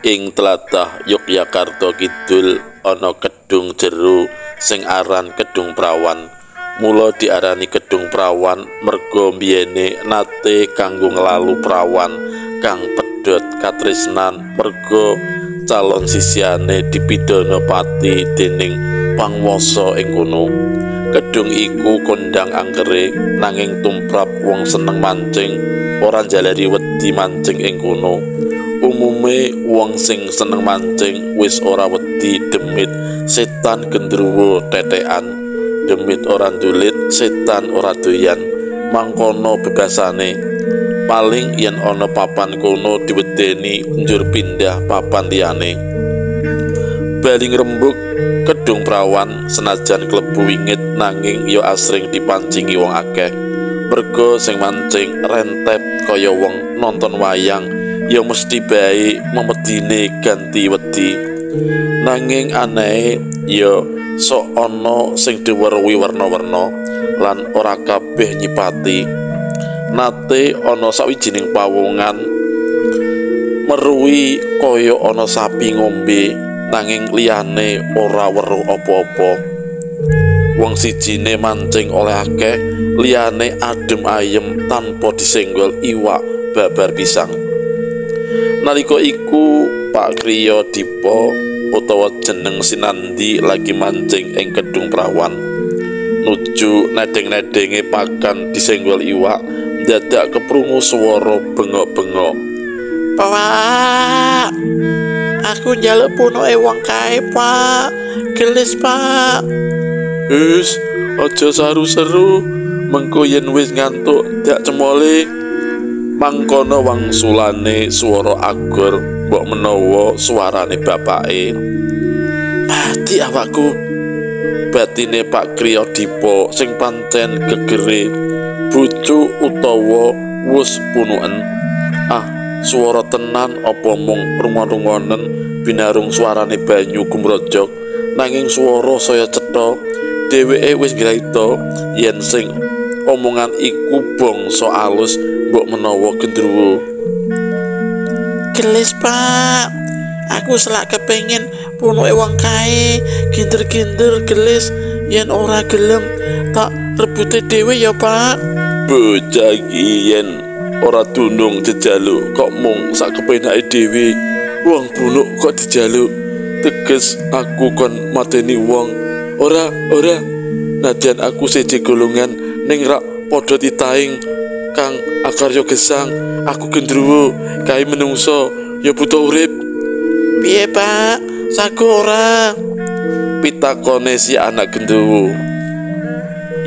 Ing tlatah Yogyakarta Kidul ana kedung jero sing aran Kedung Prawan. Mula diarani Kedung Prawan merga mbiyene nate kanggo nglalu prawan kang pedhot katresnan merga calon sisihane dipidana pati dening panguwasa ing kono. Kedung iku kondhang angkere nanging tumrap wong seneng mancing ora njalari wedi mancing ing kono. Umume wong sing seneng mancing wis ora wedi demit setan gendruwo tetekan. Demit ora ndulit, setan ora doyan. Mangkono bebasane. Paling yen ana papan kono diwedeni njur pindah papan liyane. Bali ngrembug Kedung Prawan senajan klebu wingit nanging ya asring dipancingi wong akeh. Merga sing mancing rentep kaya wong nonton wayang ya mesti bae memedine ganti wedi. Nanging anehe ya sok ana sing diweruhi werna-werna lan ora kabeh nyipati. Nate ana sawijining pawongan meruhi kaya ana sapi ngombe nanging liyane ora weruh apa-apa. Wong sijine mancing oleh akeh, liyane adem ayem tanpa disenggol iwak babar pisang. Nalika iku Pak Kriya Dipa utawa jeneng Sinandi lagi mancing ing Kedung Prawan. Nuju nedeng-nedenge pakan disenggol iwak, dadak keprungu swara bengok-bengok. Pak, aku njaluk punuke wong kae, Pak. Gelis, Pak. Wis, aja saru-seru, mengko yen wis ngantuk dak cemole. Mangkono wangsulane swara agor mbok menawa suarane bapake. Mati awakku. Batine Pak Kriya Dipa sing pancen gegere bojo utawa wus punuken. Ah, swara tenan apa mung rungon-rungonen binarung suarane banyu gumrojok, nanging swara saya cetha. Dheweke wis ngraita yen sing omongan iku bangsa alus mbok menawa gendruwo. Gelis, Pak. Aku selak kepengin punuke wong kae, ginder-ginder gelis yen ora gelem tak rebute dhewe ya, Pak. Bocah iki yen ora dunung jejaluk kok mung sak kepenake dhewe. Wong bunuk kok dijaluk. Teges aku kon mateni wong. Ora, ora. Nadyan aku siji golongan ning rak padha titaing kang akarya gesang, aku gendruwo kae menungso ya butuh urip. Piye, Pak? Sago ora? Pitakone si anak gendruwo.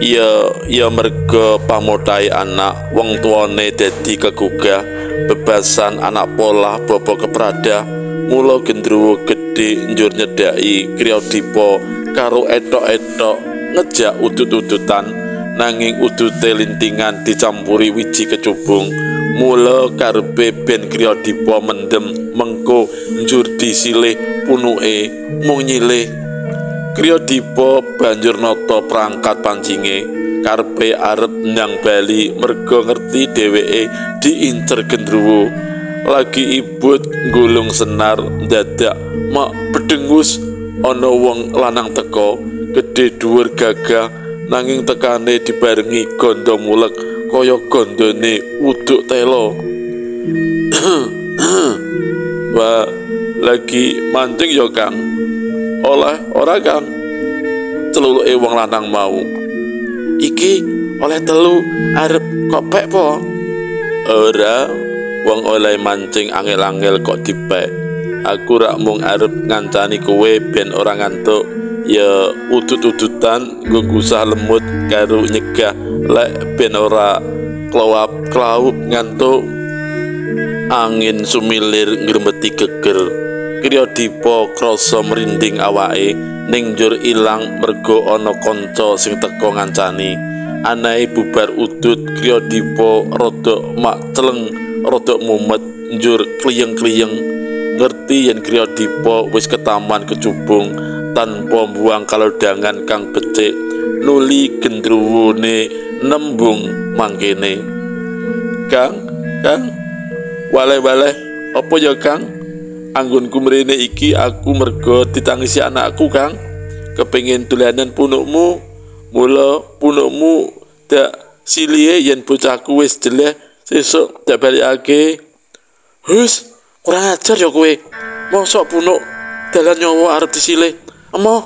Ya merga pamotahe anak wong tuane dadi kegugah bebasan anak polah bapa keprada. Mula gendruwo gedhe njur nyedhaki Kriya Dipa karo etok-etok ngejak udut-udutan, nanging udute lintingan dicampuri wiji kecubung. Mula karepe ben Kriya Dipa mendem mengko njur disilih punuke mung nyilih. Kriya Dipa banjur nata perangkat pancinge, karepe arep ndang bali merga ngerti dheweke diincer gendruwo. Lagi ibut nggulung senar dadak mak bedengus ana wong lanang teka gedhe dhuwur gagah, nanging tekane dibarengi gondo mulek kaya gondone uduk telo. Wah, lagi mancing ya, Kang? Oleh ora, Kang? Celuluke wong lanang mau. Iki oleh telu arep kok pek po? Ora, wong oleh mancing angel-angel kok dipek. Aku rak mung arep ngancani kowe ben ora ngantuk. Ya udut-udutan nggo ngusah lemut karo nyegah lek ben ora klawap-klawup ngantuk. Angin sumilir ngrembeti geger. Kriya Dipa krasa merinding awake ning njur ilang mergo ana kanca sing teka ngancani. Anae bubar udut Kriya Dipa rada mak celeng, rada mumet njur kliyeng-kliyeng. Ngerti yen Kriya Dipa wis ketaman kecubung tanpa mbuang kalodhangan kang becik, nuli gendruwone nembung mangkene. Kang, Kang, waleh-waleh apa ya Kang? Anggonku mrene iki aku mergo ditangisi anakku Kang. Kepengin dolanan punukmu, mula punukmu dak silihe yen bocahku wis jeleh sesuk dak balikake. Hus, kurang ajar ya kowe. Mosok punuk dalan nyawa arep disilih. Emoh,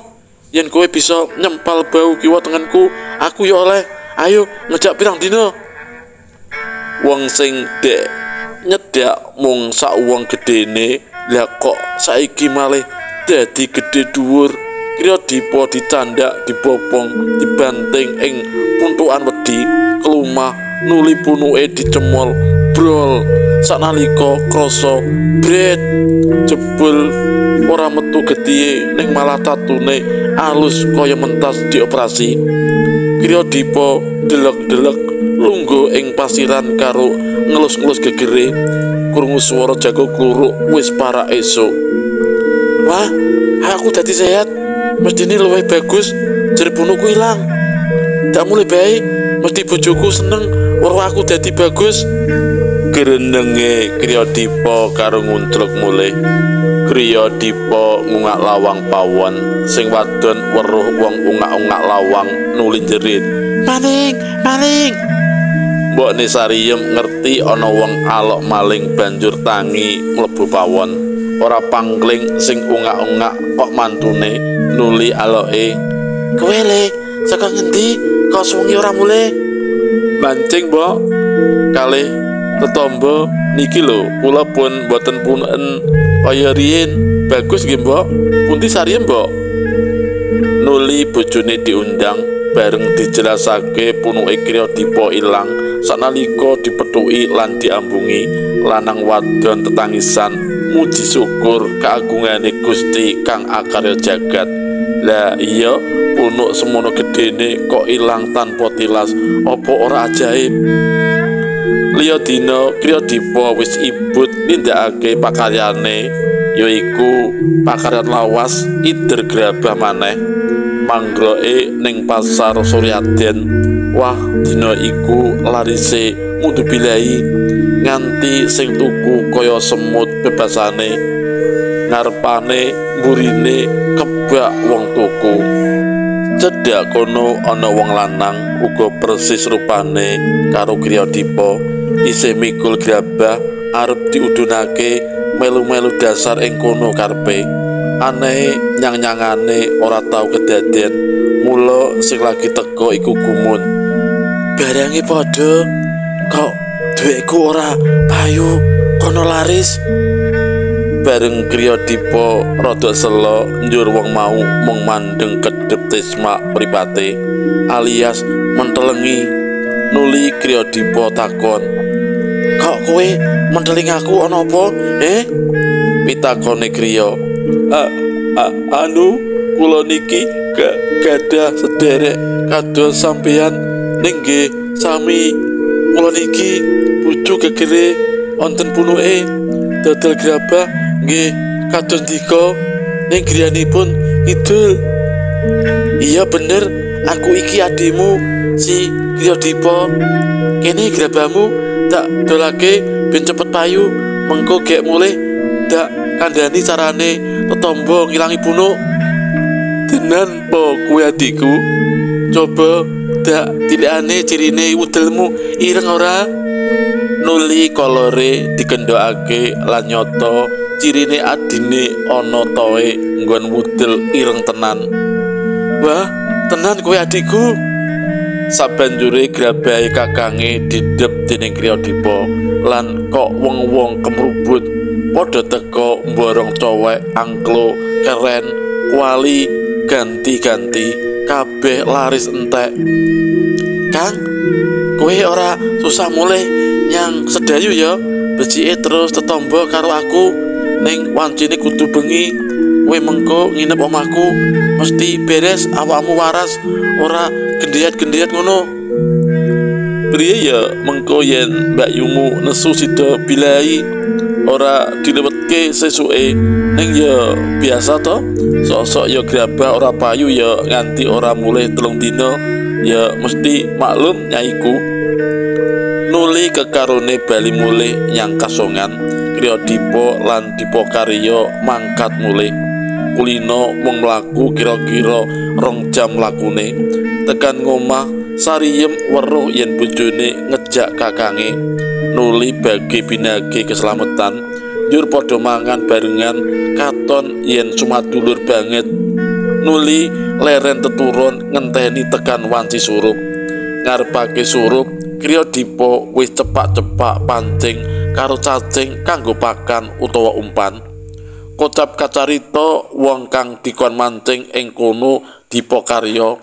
yen kowe bisa nyempal bau kiwa tengenku, aku ya oleh. Ayo ngejak pirang dina. Wong sing dek nyedak mung sak wong gedene, lah kok saiki malih dadi gedhe dhuwur. Kriya Dipa dicandak, dibopong, dibanting ing puntukan wedi, kelumah nuli punuke dicemol, brol. Sanalika krasa bret jebul ora metu getihe ning malah tatune alus kaya mentas dioperasi. Kriya Dipa delek-delek lungguh ing pasiran karo ngelus-ngelus gegere. Krungu swara jago kluruk wis para esuk. Wah, aku dadi sehat. Mestine luwih bagus jer punukku ilang. Dak mulih bae, mesti bojoku seneng weruh aku dadi bagus. Grenenge Kriya Dipa karo nguncluk mulih. Kriya Dipa ngungak lawang pawon, sing wadon weruh wong ungak-ungak lawang nuli njerit. Maling, maling. Mbokne Sariyem ngerti ana wong alok maling banjur tangi mlebu pawon. Ora pangkling sing ungak-ungak kok mantune nuli aloke. Kowe le, saka ngendi kok suwengi ora mulih? Mancing, Mbok. Kalih tetombo niki lho, kula pun mboten punen kaya riyin. Bagus nggih, Mbok. Pundi Sariyem, Mbok? Nuli bojone diundang bareng dijelasake punuke Kriya Dipa ilang sanalika dipethuki lan diambungi. Lanang wadon tetangisan muji syukur kaagungane Gusti kang akarya jagat. Lah iya, punuk semono gedene kok ilang tanpa tilas, apa ora ajaib? Liya dina Kriya Dipa wis ibut nindakake pakaryane, yaiku pakaryan lawas ider grabah maneh. Manggroke ning pasar Suryaden. Wah, dina iku larise ngudubilahi nganti sing tuku kaya semut bebasane. Ngarepane mburine kebak wong tuku. Cedhak kono ana wong lanang uga persis rupane karo Kriya Dipa, isih mikul grabah arep diudunake melu-melu dasar ing kono karepe. Anehe nyang-nyangane ora tau kedaden, mula sing lagi teka iku gumun. Barange padha kok dhuwitku ora payu kono laris. Bareng Kriya Dipa rada sela njur wong mau mung mandeng kedhep tisma mripate alias mentelengi. Nuli Kriya Dipa takon, "Kok kowe menteling aku ana apa?" Eh? Pitakone Kriya, "Anu, kula niki gadah sederek kados sampeyan ning nggih sami kula niki bojo gegere wonten punuke dodol grabah nggih kados ndika ning griyanipun kidul." "Iya bener, aku iki adimu si Kriya Dipa. Kene grabahmu tak dolake ben cepet payu, mengko gek mulih dak kandhani carane tetombo ngilangi punuk." "Tenan po kuwi adikku? Coba dak tilikane cirine udelmu ireng ora?" Nuli kolore dikendhokake lan nyata cirine adine ana toe nggon wudel ireng tenan. "Wah, tenan kowe adikku." Sabanjure grabahe kakange didhep dening Kriya Dipa lan kok wong-wong kemrubut. Padha teka mborong cowek, angklo, keren, kuali, ganti-ganti, kabeh laris entek. Kang, kowe ora susah mulih nyang Sedayu ya. Becike terus tetombo karo aku. Ning wancine kudu bengi. Kowe mengko nginep omahku, mesti beres awakmu waras, ora gendiyat-gendiyat ngono. Priye ya mengko yen mbakyumu nesu sida bilai ora dilewetke sesuke, ning ya biasa to, sok-sok ya grabah ora payu ya nganti ora mulih 3 dina ya mesti maklum nyaiku. Nuli kekarone bali mulih nyang Kasongan, Kriya Dipa lan Dipa Karya mangkat mulih. Kulino mung mlaku kira-kira 2 jam lakune. Tekan ngomah Sariyem weruh yen bojone ngejak kakange. Nuli bagi binage keselamatan, njur padha mangan barengan, katon yen sumadulur banget. Nuli leren teturun ngenteni tekan wanci surup. Ngarepake surup, Kriya Dipa wis cepak-cepak pancing karo cacing kanggo pakan utawa umpan. Kocap kacarita wong kang dikon mancing ing kono Dipa Karya,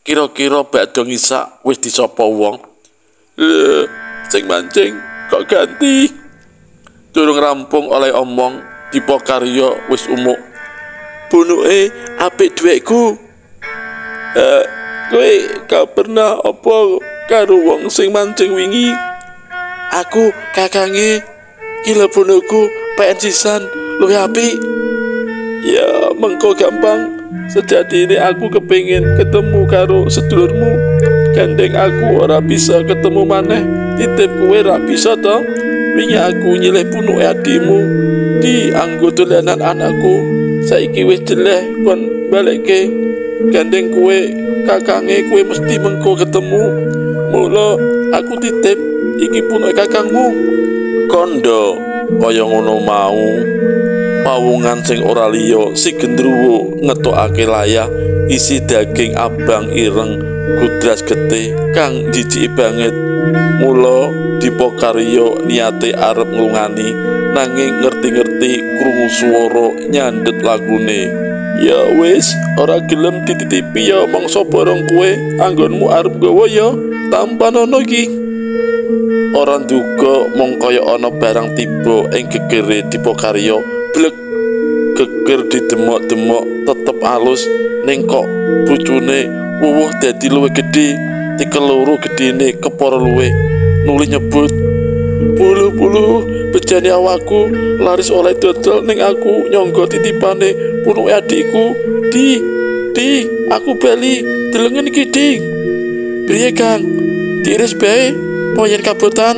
kira-kira bakdo ngisak wis disapa wong. Lho, sing mancing kok ganti. Durung rampung oleh omong, Dipa Karya wis umuk. Bunuke apik dhuwekku. Kowe gak pernah apa karo wong sing mancing wingi? Aku kakange, iki lho bunuhku PN sisan luwih apik. Ya mengko gampang. Sejatine aku kepingin ketemu karo sedulurmu. Gandeng aku ora bisa ketemu maneh, titip kowe ra bisa to. Wingi aku nyilih punuke adimu di anggo dolanan anakku. Saiki wis jeleh kon balekke. Gandeng kowe kakange, kowe mesti mengko ketemu. Mula aku titip iki punuke kakangmu. Kondo kaya ngono mau. Pawungan sing ora liya si gendruwo ngetokake layah isi daging abang ireng gudras getih kang jijiki banget. Mula Dipa Karya niate arep nglungani, nanging ngerti-ngerti krungu swara nyandet lagune. Ya wis, ora gelem dititipi ya mangsa borong kowe, anggonmu arep gawa ya tampanono iki. Ora nduga mung kaya ana barang tiba ing gegere Dipa Karya. Blek, geger didemok-demok tetep alus, ning kok bucune wuwuh dadi luwih gedhe, tikel loro gedene kepara luwih. Nuli nyebut, bulu-bulu bejane awakku laris oleh dodol, ning aku nyangga titipane punuke adikku. Di, aku bali delengen iki, Di. Priye, Kang? Diiris bae apa yen kabotan?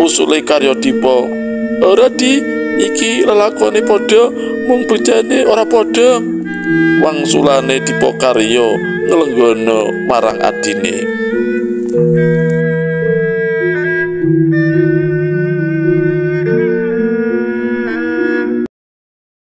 Usule Karya Dipa. Ora, Di, iki lelakone padha, mung bejane ora padha. Wangsulane Dipa Karya nglenggono marang adine.